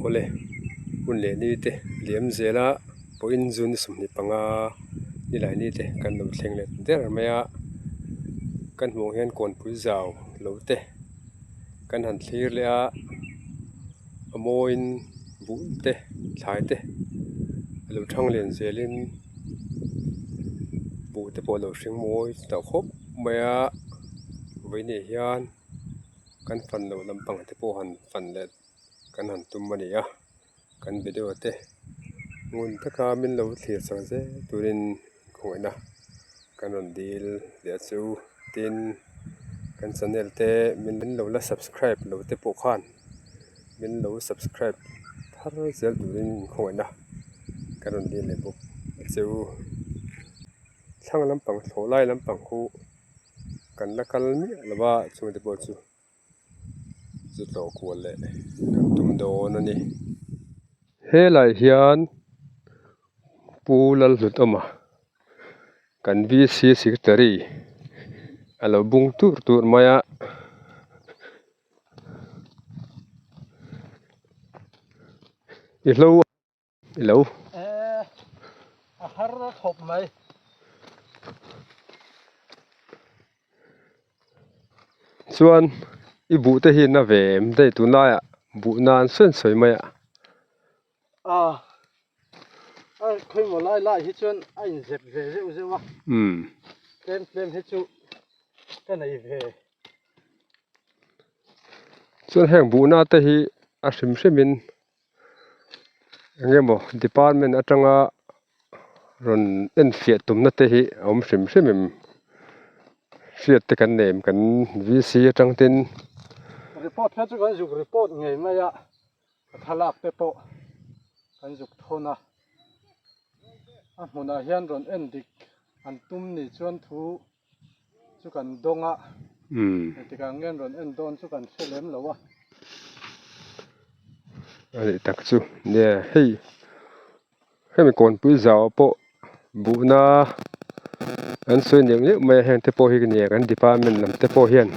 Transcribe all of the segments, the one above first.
Awle, hun leh ni te liam zela pawhin June 25 nilai ni te kan lo thleng leh der mai a, kan hmuh ang hian kawnpui zau lo te kan han thlir leh a, a mawiin buh te thlai te a lo thang lian zelin buh te pawh a lo hring mawi tawh khawp mai a, vawiin hian kan fan loh lampang te pawh han fan leh kan han tum a ni a kan video te ngun taka min lo thlir chak zel turin khawngaihna kan rawn dil leh chu tin kan channel te min lo la subscribe lo te pawh khan min lo subscribe thar zel turin khawngaihna kan rawn dil leh bawk a che u thlang lampang thlawh lai lampang khu kan la kal miah lo va chungte pawh chu. Zu tlawh kual leh kan tum dawn a ni. Helai hian Pu Lalhlutawma kan VC Secretary a lo bung tur tur mai a. I hlo I lo. Eh, a har thawp mai. Chuan i buh te hi na ve em daih tunlaiah buh nan sawi sawi mai a. Ah, a khawimaw lai lai hi chuan a inzep ve zeuh zeuh a. Umm. Tlem tlem hi chu ka nei ve. Chuan heng buhna te hi a hrim hrimin eng emaw department atanga rawn enfiah tumna te hi a awm hrim hrim em hriat te kan nei em kan VC atang ten. Report kha chu kan zuk report ngei mai a a thlalak te pawh kan zuk thawn a a hmunah hian rawn en dik an tum ni chuan thu chu kan dawng a engtikah nge an rawn en dawn chu kan hre lem lo a. A nih tak chu nia hei hemi kawnpui zau ah pawh buhna an sawi neuh neuh mai a heng te pawh hi nia kan department lam te pawh hian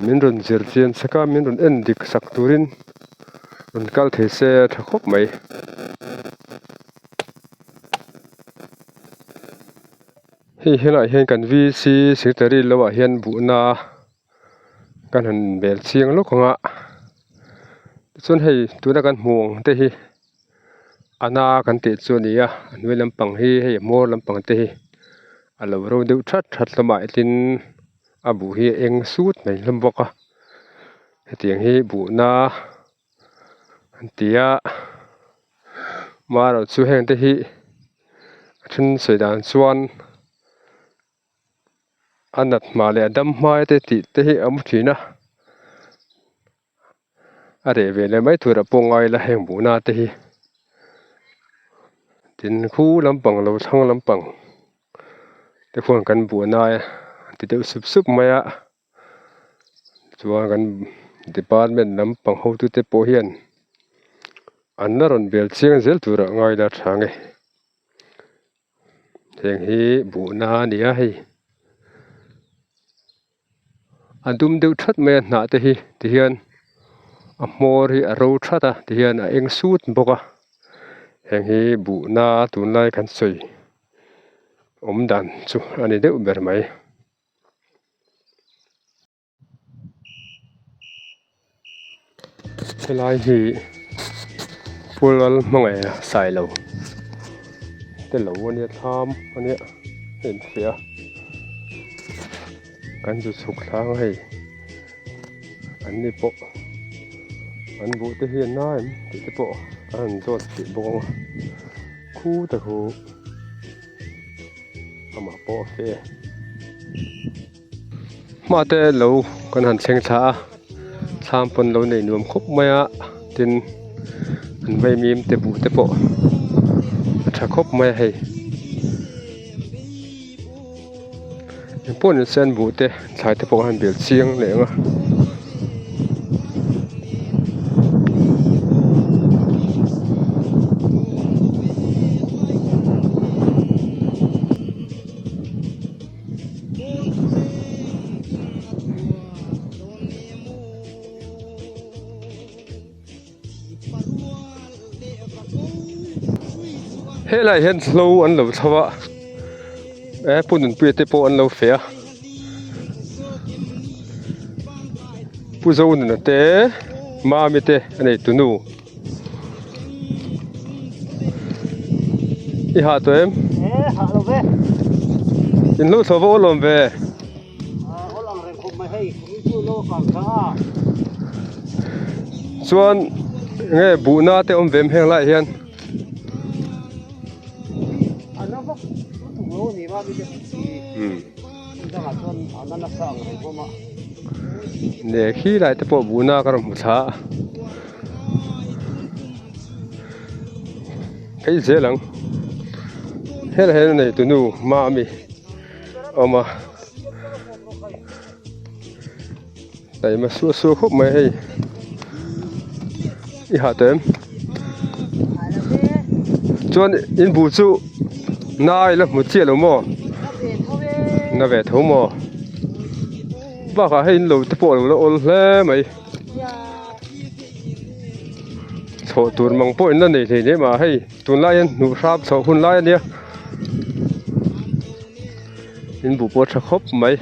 min rawn zir chian sak a min rawn en dik sak turin rawn kal thei se a tha khawp mai. Hei helaiah hian kan VC secretary lo ah hian buhna kan han bel chiang lawk ang a tichuan hei tuna kan hmuh ang te hi a na kan tih chu a ni a a hnuai lampang hi hei a hmawr lampang te hi a lo ro deuh that that hlawm a tin a buh hi a eng sut mai hlawm bawk a hetiang hi buhna an ti a marawh chu heng te hi a then sawi dan chuan a nat hma leh a dam hma te tih te hi a awm thin a a reh ve leh mai tur ah pawh ngai ila heng buhna te hi tin khu lampang lo thlang lampang te khuan kan buhna a ti deuh sup sup mai a. Chuan kan department lampang hotute pawh hian an la rawn bel chiang zel turah ngai la tha nge. Heng hi buhna a ni a hei. A dum deuh that mai a hnah te hi tihian a hmawr hi a ro that a tihian a eng sut bawk a. Heng hi buhna tunlai kan sawi awm dan chu a ni deuh ber mai. Helai hi Pulal hmangaih Sailo te lo ania thlam ania a infiah a kan zu chhuk thlang a hei an ni pawh an buh te hi a na em tih te pawh an han zawt tih bawk ang a khu ta khu. Amah pawh a fe. Hma te lo kan han thleng thla a, thlam pawn lo nei nuam khawp mai a, tin an vaimim te buh te pawh a tha khawp mai a hei. Engpawh ni se an buh te thlai te pawh an han bel chiang leh ang a. Helaiah hian hlo an lo thlo a eh pu nunpuia te pawh an lo feh a pu zonuna te mami te a nei tunu i hah tawh em in lo thlo va aw lawm ve. Chuan nge buhna te awm ve em heng laiah hian. Leh khi lai te pawh buhna ka rawn hmu thla a phei zel ang helai hian a neitu nu mami. Awm a taima suah suah khawp mai hei i hah tawh em chuan in buh chu na ila hmu chiah lo maw na ve tho maw bakah hei in lo te pawh a lo la awl hle mai chhawh tur mang pawh in la nei hlei hle mah hei. Tunlai hian hnuh hrap chhoh hun lai a nia in buh pawh a tha khawp mai.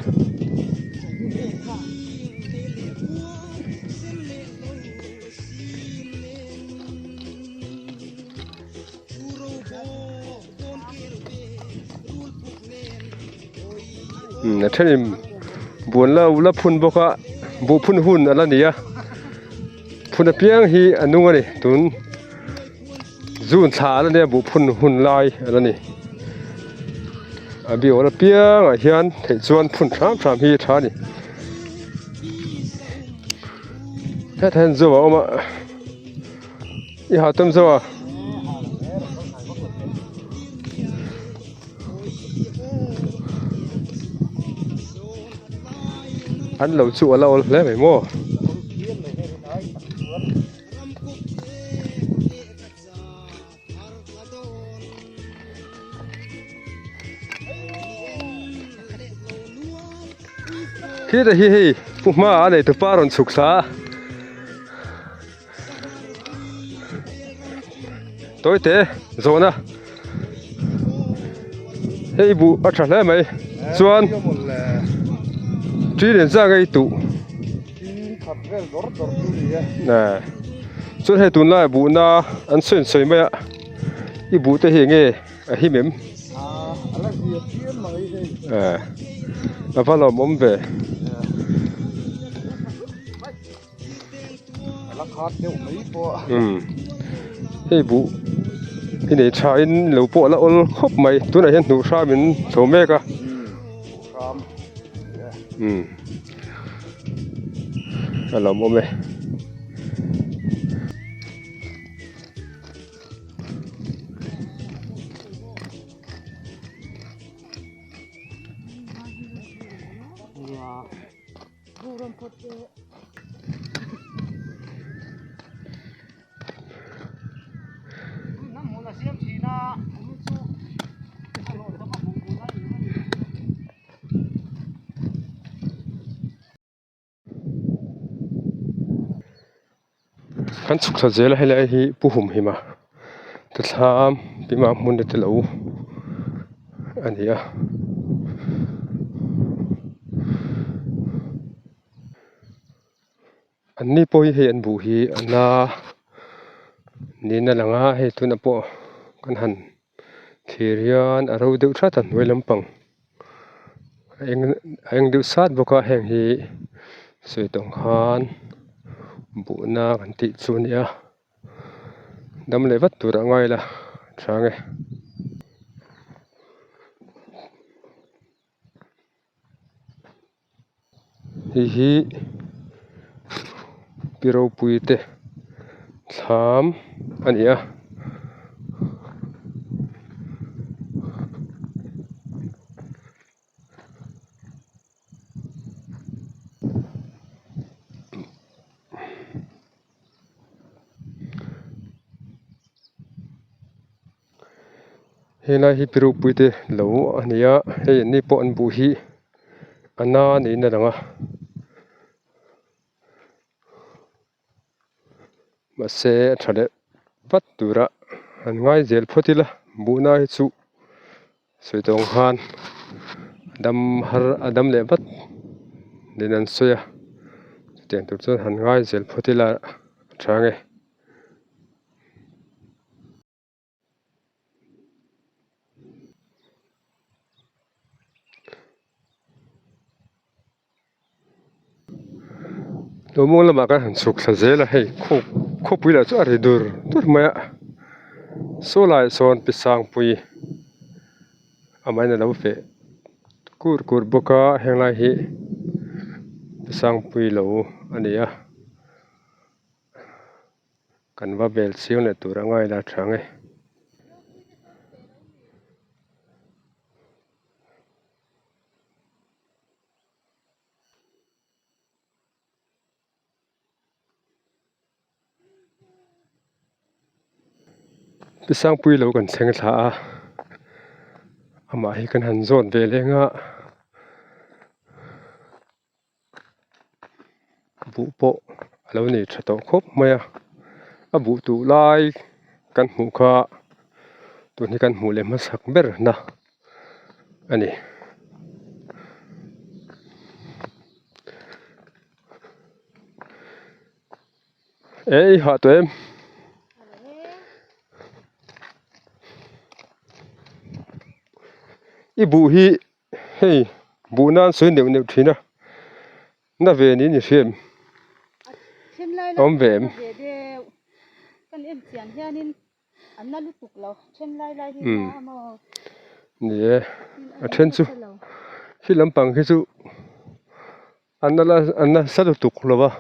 A thenin buan la la phun bawk a buh phun hun a la ni a phun apiang hi a nung a ni tun. June thla a la nia buh phun hun lai a la ni. A biawl apiangah hian theih chuan phun hram hram hi a tha a ni. Hetah hian zo a awm a, i ha tum zo a. An lo chu a la awl hle mai maw. Khita hi hei pu hma a nei tupa rawn chhuk thla a tawite zawhna hei buh a tha hle mai chuan ṭi lian zak a i tuh. Chuan hei tunlaiah buhna an sawi sawi mai a i buh te hi enge a him em a va lawmawm ve. Hei buh hi nei tha in lo pawh a la awl khawp mai tunah hian hnuh hram in chho mek a. A lawmawm e. Kan chhuk thla zel a helai hi pu hum him a ti thlam tima hmun te lo a ni a. An ni pawh hi hei an buh hi a na niin a lang a hei tunah pawh kan han thlir hian a ro deuh that a hnuai lampang a eng a eng deuh sat bawk a heng hi sawi tawng khan buhna kan tih chu a ni a dam leh vat tur a ngai la tha ang e. Hei hi pi ropui te thlam a ni a. Helai hi pi te lo a ni a hei an ni pawh an buh hi a na niin a lang a mahse a tha leh vat tura han ngai zel phawt ila. Buhna hi chu sawi tawng khan a dam har a dam leh vat niin an sawi a chutiang tur chuan han ngai zel phawt ila a tha ang e. Lawmawng lamah khan han chhuk thla zel a hei khaw khawpui lah chu a ri dur dur mai a saw laiah sawn pi sangpui amahin a lo feh kur kur bawk a henglai hi pi sangpui lo a ni a. Kan va bel chiang leh tur a ngai la tha ang e. Pi Sangpui lo kan thleng thla a, amah hi kan han zawt ve leng a. Buh pawh a lo nei tha tawh khawp mai a a buh tuh lai kan hmuh kha tun hi kan hmuh leh hmasak ber na a ni. Eh i hah tawh em? I buh hi. Hei buh nan sawi neuh neuh thin a, na ve niin i hria em? A Awm ve em? Ni e, a then chu khi lampang khi chu an la an nasa lutuk lo va,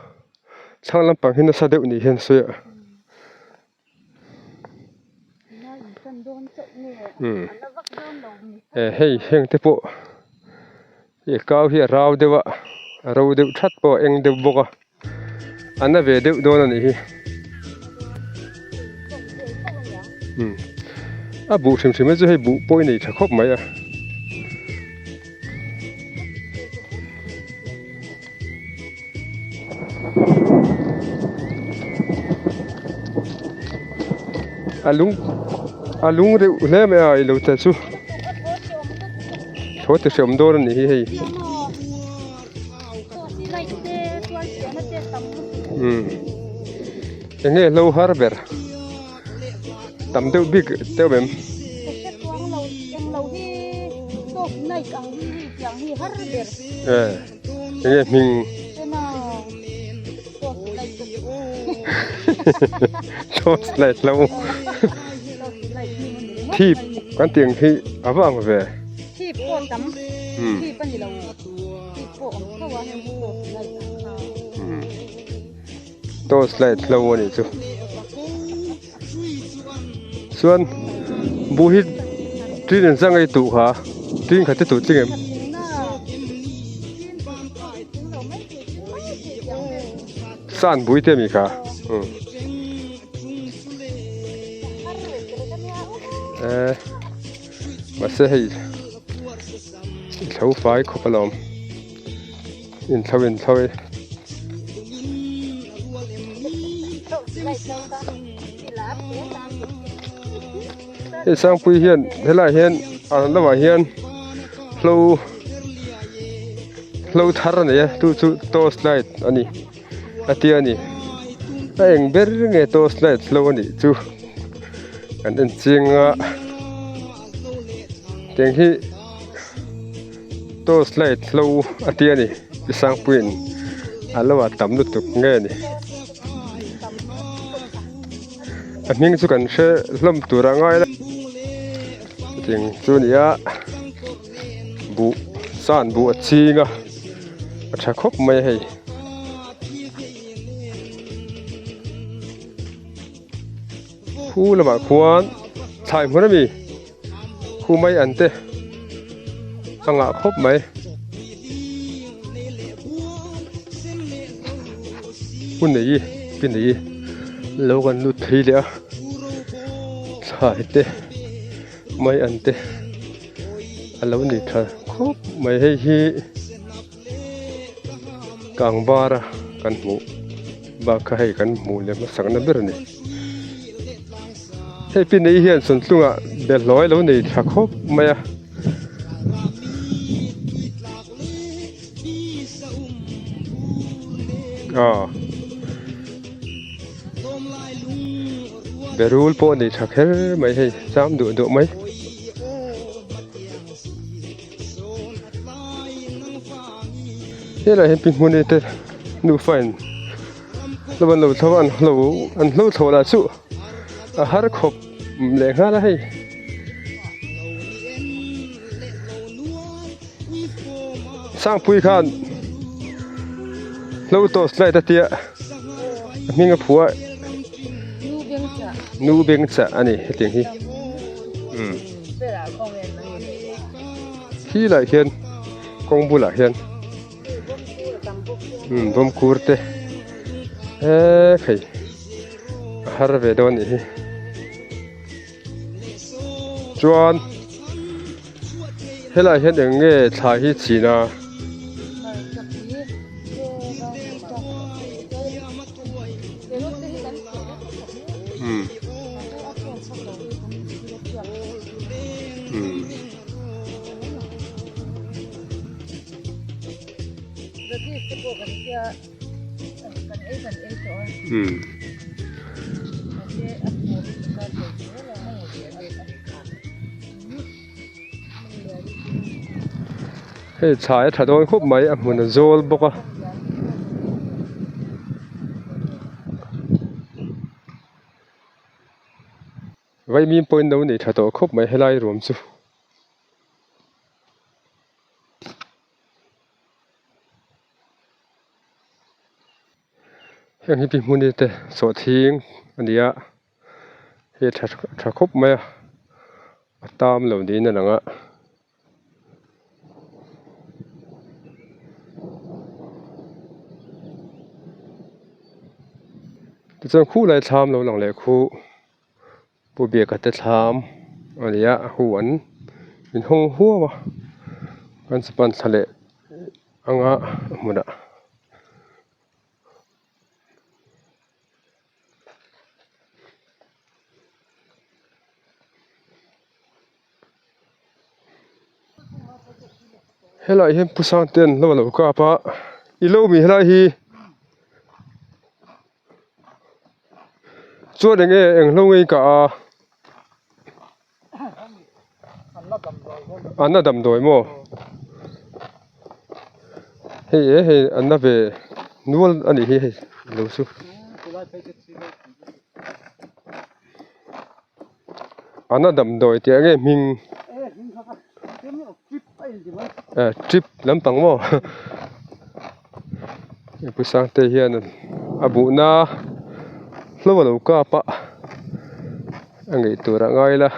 thlang lampang hi nasa deuh nih hian a sawi a. Eh hei heng te pawh i kau hi a rau deuh a a ro deuh that pawh a eng deuh bawk a a na ve deuh dawn a nih hi umm a buh hrim hrim hi chu hei buh pawh i nei tha khawp mai a. A lung a lung reuh hle mai a ilo te chu thaw ti hreawm dawn a nih hi hei umm eng nge hlo har ber tam deuh bik deuh em. Enge hming Torch light lo Thip kan tih ang hi a va ang ve Thip pawh tam thip a ni lo thip pawh awm tho a hei torch light ang kha Torch light lo a nih chu Chuan buh hi tin in zang ei tuh kha tin khat te tuh tling em. San bui te mi kha umm eh mahse hei i thlo fai khawp alawm inthlo inthlo e. Hei Sangpui hian helaiah hian a lamah hian hlo hlo thar a nei a chu chu torch light a ni a tia a ni a eng ber nge torch light hlo a nih chu kan en chiang a tiang hi torch light hlo a tia a ni pi Sangpuiin a lo ah tam lutuk nge a ni. A hming chu kan hre hlawm tur a ngai la chutiang chu a ni a buh san buh a ching a a tha khawp mai a hei. Khu lamah khuan thlai hmun a mi khu mai an te a ngah khawp mai. Pu nei pi nei lo kan lut phei leh a thlai te mai an te a lo ni tha khawp mai hei hi kangvar a kan hmuh bak kha hei kan hmuh leh hmasak na ber a ni hei pi nei hian sawntlungah. Behlawi lo nei tha khawp mai a. Aw berul pawh nei tha kher mai hei cham duh duh mai. Helai hi pi hmuni te nufa in lo an lo thlo a an hlo an hlo thlawh lah chu a har khawp leh nghal a hei. Sangpui khan hlo toss light a tia a hming a phuah a nu beng chah a ni hetiang hi umm khi lai hian kawng bulah hian umm bawmkur te eee hei a har ve dawn a nih hi. Chuan helaiah hian eng nge thlai hi chhin a. Umm umm. Hei chhai a tha dawn khawp mai a hmun a zawl bawk a. Vaimim pawhin lo nei tha tawh khawp mai helai ruam chu. Heng hi pi hmuni te sawhthing a ni a hei a tha tha khawp mai a a tam lo niin a lang a. Tichuan khulai thlam lo lang leh khu Pu Biaka te thlam a ni a hu an inhawng huau a an chupan thla leh anga a hmunah. Helaiah hian Pu Sangtea'n hlo a lo kap a i lo mi helai hi. Chuan eng nge eng hlo ngei ka a? An la damdawi maw? Hei e hei an la ve nual a nih hi hei lo chu. An la damdawi tih ang nge hming? Eh trip lampang maw pu sangte hian a buhna hlo a lo kap a a ngei tur a ngai la.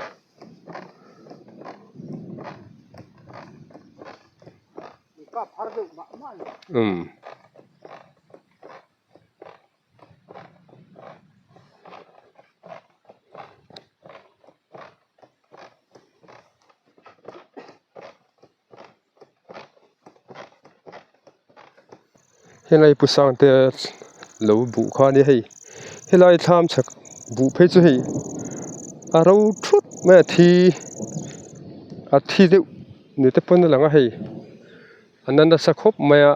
Umm. Helai pu sangte lo buh kha a nia hei helai thlam chhak buh phei chu hei a ro thut mai a thi a thi deuh ni te pawn a lang a hei a na nasa khawp mai a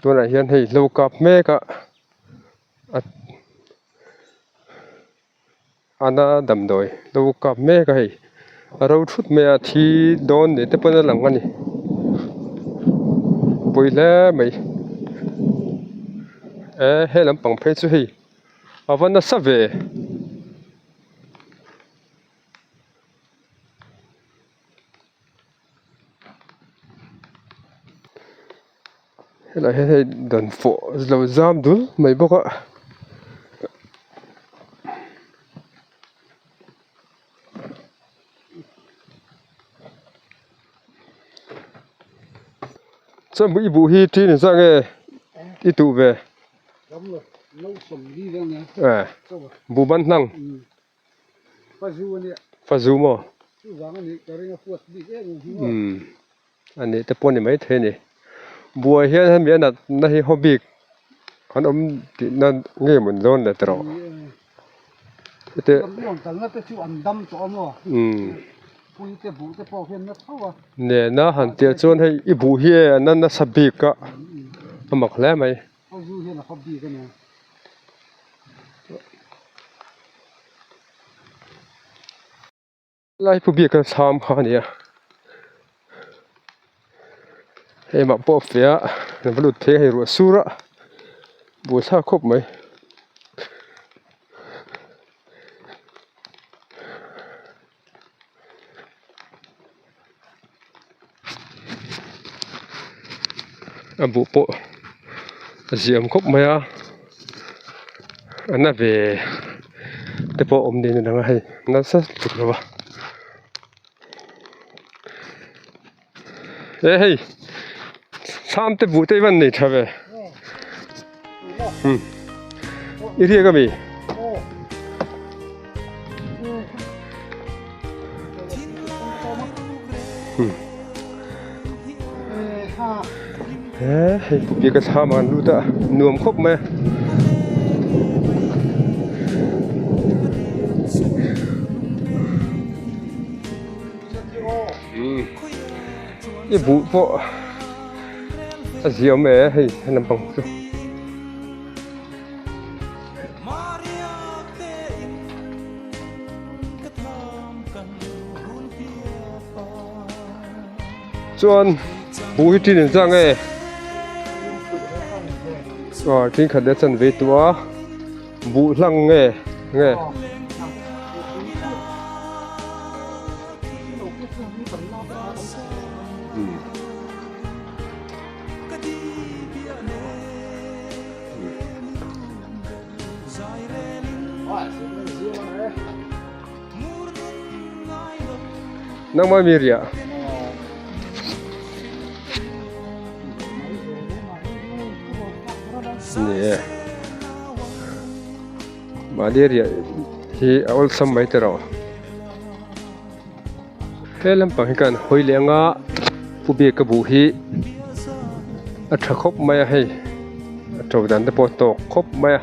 tunah hian hei hlo kap mek a a. Ana damdawi lo kap mek a hei a ro thut mai a thi dawn ni te pawn a lang a ni pawi hle mai e he lampang phei chu hei a va nasa ve. Helai hian hei dan fawh lo zam dul mai bawk a. Chuan i buh hi ṭin engzah nge i tuh ve? Buh ban hnang. Fazu maw? Umm a nih te pawh a ni maithei a ni. Buai hian hemi a natna hi haw bik an awm tihna nge maw ni dawn le tawh. Hete Kan rawn kalna te chu an dam tawh a maw? Pui te buh te pawh hian na tho a. Nena han tia chuan hei i buh hi e a na nasa bik a, a mak hle mai. A zu hian a hawp bik a nia. Lai pu biak a thlam kha a ni a hei mah pawh a feh a an va lut phei a hei ruah sur a buaithlak khawp mai. A buh pawh a ziam khawp mai a a na ve te pawh awm niin a lang a hei nasa tuk lo a e hei thlam te buh te i van nei tha ve umm i riak ami. He hei pi ka thlam ah an lut a nuam khawp mai a. I buh pawh a ziam e hei he lampang chu. Chuan buh hi tin engzah nge aw tin khat leh a chanve tawh a buh hlang nge nge. Nangmah mi riah. Ni e. Mahni riah hi a awlsam mai ta rawh. He lampang hi kan hawi leh anga pu biak ka buh hi a tha khawp mai a hei a to dan te pawh a tawk khawp mai a.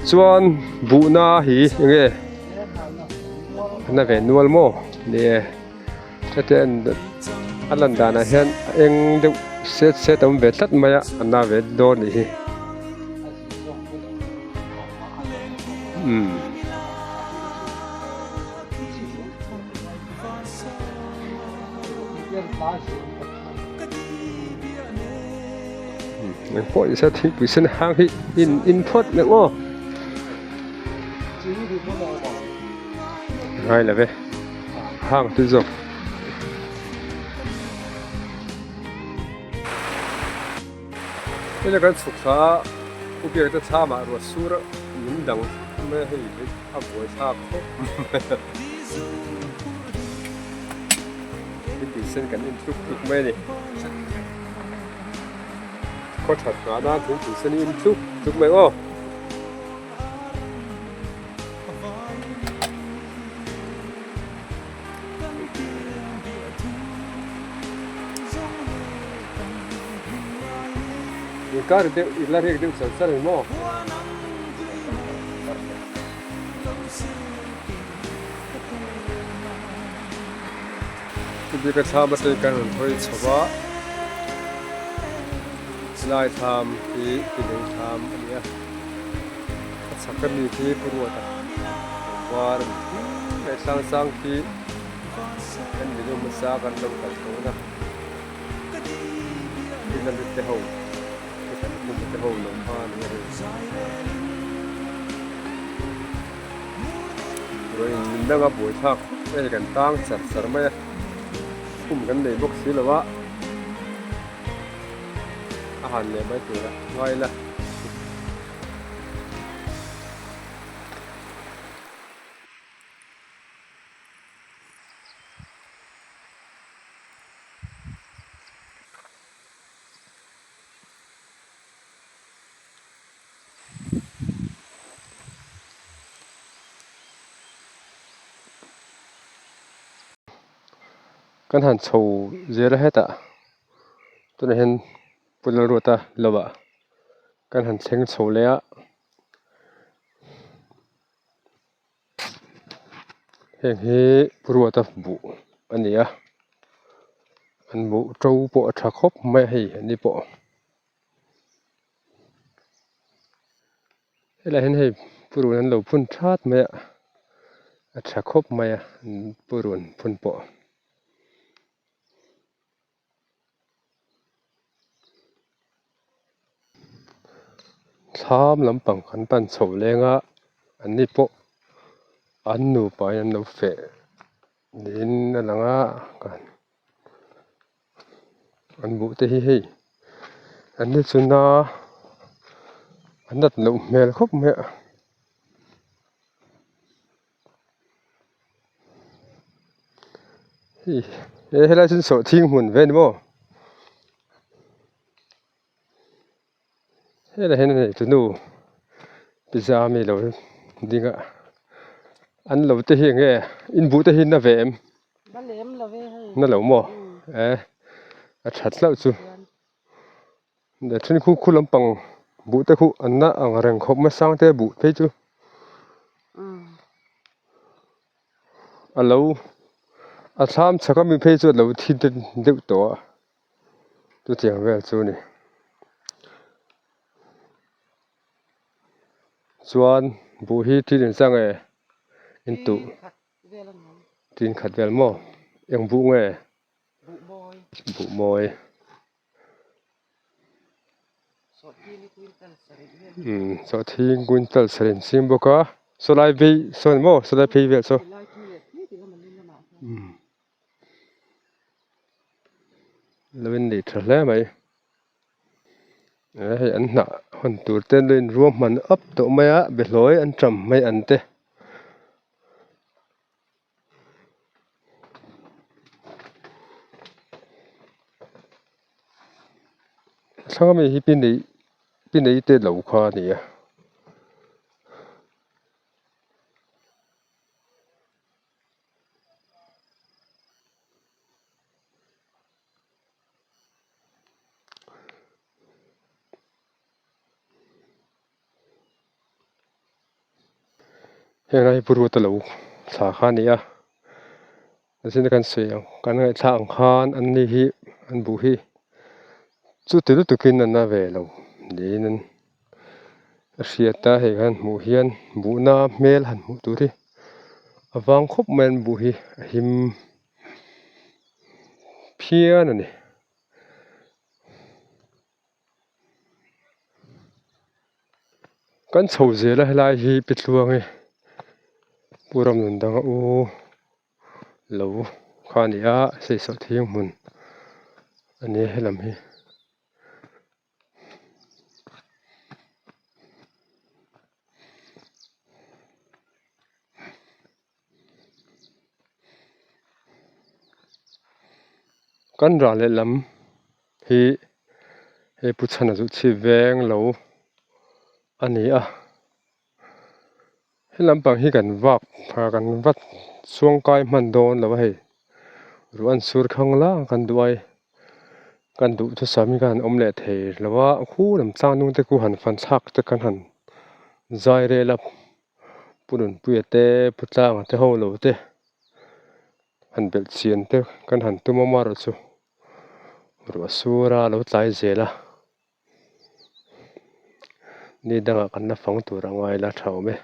Chuan buhna hi enge na ve nual maw ni e. Heti a a lan danah hian a eng deuh set set a awm ve tlat mai a a na ve dawn anih hi umm. Engpawh nise thingpui sen hang hi in in phawt leh aw. Ngai lo ve. Hang tui zawk. Hei kan chhuk thla a u biak te thlam ah ruah sur a min dang mai a hei hi a buai thlak khawp mai a. Thingpui sen kan in tluk tluk mai a ni. Khaw that nghah nan thingpui sen in tluk tluk mai aw. Inkar deuh i la riak deuh char char ang maw? Chubik a thlam atang kan rawn hawi chho a, lai thlam hi tilei thlam a ni a. A chhak ami khi pu ruat a var a ni hei sang sang khi kan video hmasa kan lo kal tawh na tin a te ho te kan kum te ho lo kha a ni a hei ruahin min danga buai thlak hei kan tang char char mai a khum kan nei bawk si lo a a han leh mai tur a ngai la. Kan han chho zel a hetah tunah hian Pu Lalruata lovah kan han thleng chho leh a. Heng hi Pu Ruata buh a ni a an buh to pawh a tha khawp mai a hei an ni pawh. Helaiah hian hei purun an lo phun that mai a a tha khawp mai a purun phun pawh. Thlam lampang kan pan chho leng a an ni pawh an nupa in an lo feh niin a lang a an buh te hi hei an ni chuna a nat loh hmel khawp mai a. Hei helai chu sawhthing hmun ve a ni maw helaiah hian a neitunu pizza ami lo ding a an lo te hi eng nge inbuh te hi na ve em na lo maw e a that hlauh chu. Leh then khu khu lampang buh te khu an na ang reng khawp mai sang te buh phei chu a lo a thlam chhak ami phei chu a lo thi deuh tawh a chutiang vel chu a ni chuan buh hi thil inchang e intuh tin khat vel maw eng buh nge buh mawi. Umm sawhthing quintal sarih an siam bawk a sawlai phei saw ni maw sawlai phei vel saw umm lo in nei tha hle mai eh hei an hnah hawn tur te an lo in ruahman up tawh mai a behlawi an tam mai an te. Thlang ami hi pi nei pi nei te lo kha a ni a. Heng lai hi pu Ruata lo thla kha a ni a nichina kan sawi ang kan ngaihthlak ang khan an ni hi an buh hi chuti lutukin an la ve lo niin an a hriat a hei kan hmuh hian buhna hmel han hmuh tur hi a vang khawp mai an buh hi a him phian a ni. Kan chho zel a helai hi pi tluang hi Pu Ramnun danga u lo kha a ni a sawisawh thiang hmun a ni a helam hi. Kan rah lehlam hi hei pu chhana chu chhip veng lo a ni a he lampang hi kan vak kan vat chuangkai hman dawn lo a hei ruah an sur khang lang kan duh ai kan duh thusam hi khan awm leh thei lo a khu lam tlang hnung te khu han fan thlak te khan han zai rel a. Pu Nunpuia te Pu Tlanga te ho lo te han belh chian te kan han tum a marawh chu ruah sur a lo tlai zel a ni dangah kan la fang tur a ngai la tha awm e.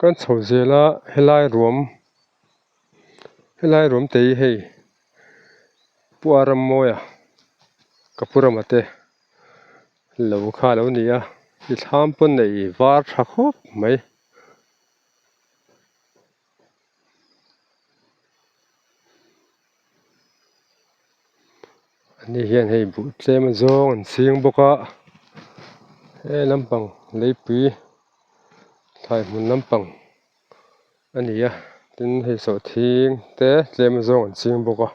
Kan chho zel a helai ruam helai ruam te hi hei Pu Rammawia ka pu rama te lo kha a lo ni a ti thlam pawn nei var tha khawp mai. Ani hian hei buh tlem a zawng an ching bawk a he lampang leipui thlai hmun lampang a ni a. Tin hei sawhthing te tlem zawng an ching bawk a.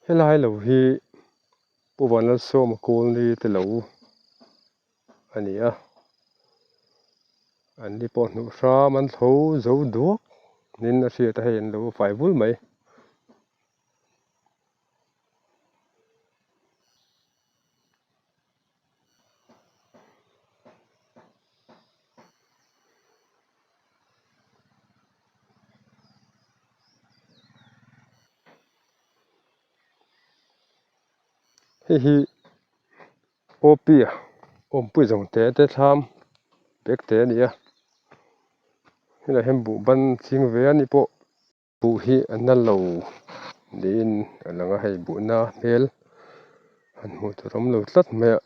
Helai lo hi Pu Vanlalsawma Kawlni te lo a ni a, an ni pawh hnuh hram an tho zo duak niin a hriat a hei an lo fai vul mai. Hei hi OP a awmpui zawng te te thlam bag te a ni a helaiah hian buh ban ching ve a ni pawh. Buh hi a na lo niin a lang a hei buhna hmel han hmuh tur a awm lo tlat mai a.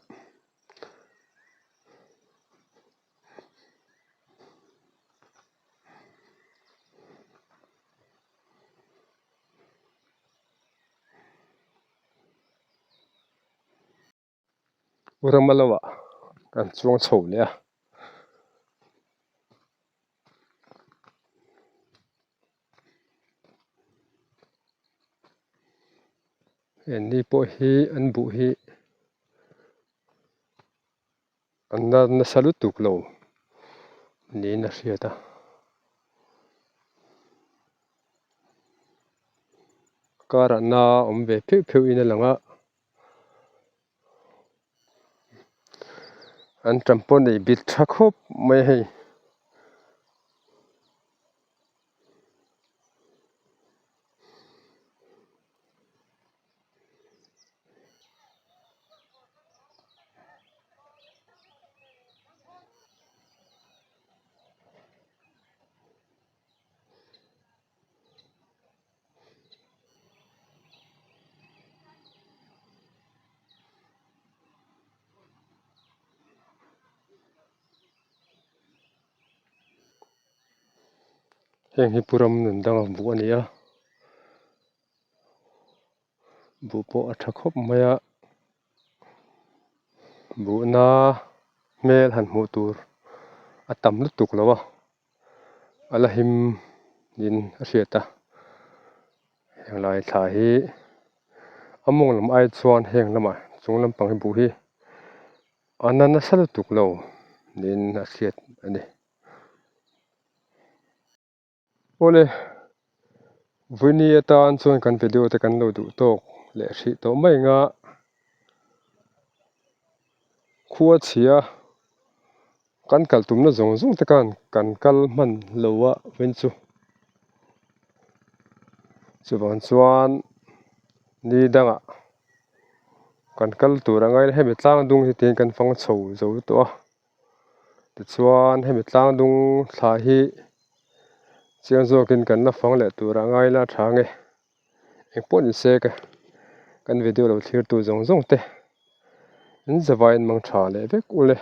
Rama lamah kan chuang chho leh a. Heng ni pawh hi an buh hi an la nasa lutuk lo niin a hriat a. Karah na awm ve pheuh pheuh in a lang a. An ṭam pawh nei bit ṭha khawp mai a hei. Heng hi pu ram nun dang ang buh a ni a buh pawh a tha khawp mai a buhna hmel han hmuh tur a tam lutuk lo a. A la him in a hriat a henglai thla hi a mawng lam ai chuan heng lamah chung lampang hi buh hi a na nasa lutuk lo niin a hriat a ni. Awle vawiini atan chuan kan video te kan lo duh tawk leh hrih tawh mai ang a khua chhia. Kan kal tumna zawng zawng te khan kan kal hman lo a vawiin chu. Chuvang chuan ni dangah kan kal tur a ngaina hemi tlang dung hi tiin kan fang chho zo tawh a. Tichuan hemi tlang dung thla hi chiang zawkin kan la fang leh tur a ngaina a tha ang e. Engpawh ni se ka kan video lo thlir tu zawng zawng te in zavaiin mang tha leh vek ule.